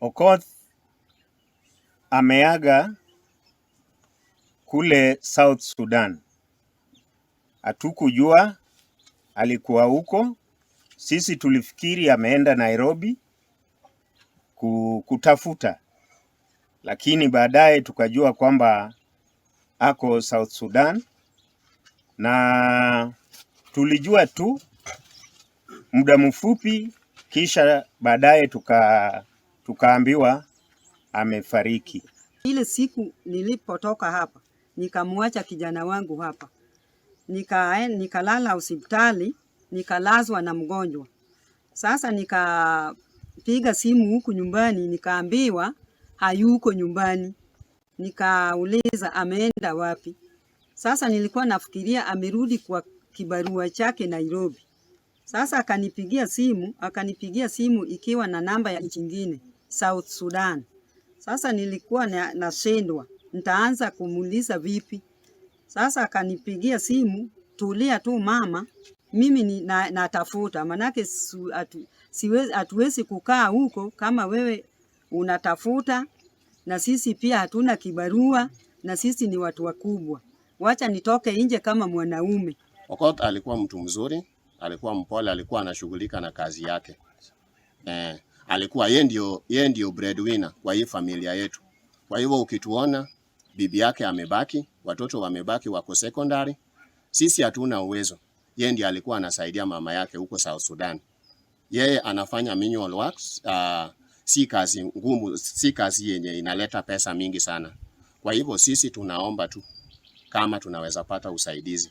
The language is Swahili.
Okoth ameaga kule South Sudan. Hatukujua alikuwa huko. Sisi tulifikiri ameenda Nairobi kutafuta, lakini baadaye tukajua kwamba ako South Sudan, na tulijua tu muda mfupi, kisha baadaye tukaambiwa amefariki. Ile siku nilipotoka hapa nikamwacha kijana wangu hapa, nikalala hospitali, nikalazwa na mgonjwa. Sasa nikapiga simu huku nyumbani, nikaambiwa hayuko nyumbani. Nikauliza ameenda wapi? Sasa nilikuwa nafikiria amerudi kwa kibarua chake Nairobi. Sasa akanipigia simu ikiwa na namba ya nchi nyingine, South Sudan. Sasa nilikuwa nashindwa, nitaanza kumuuliza vipi? Sasa akanipigia simu, "Tulia tu mama, mimi ni natafuta, manake hatuwezi kukaa huko kama wewe unatafuta na sisi pia hatuna kibarua na sisi ni watu wakubwa. Wacha nitoke nje kama mwanaume." Okoth alikuwa mtu mzuri, alikuwa mpole, alikuwa anashughulika na kazi yake. Alikuwa yeye ndio breadwinner kwa hii familia yetu. Kwa hivyo ukituona bibi yake amebaki, watoto wamebaki wako secondary, sisi hatuna uwezo. Yeye ndiye alikuwa anasaidia mama yake huko South Sudan. Yeye anafanya manual works, si kazi ngumu, si kazi yenye inaleta pesa mingi sana. Kwa hivyo sisi tunaomba tu kama tunaweza pata usaidizi.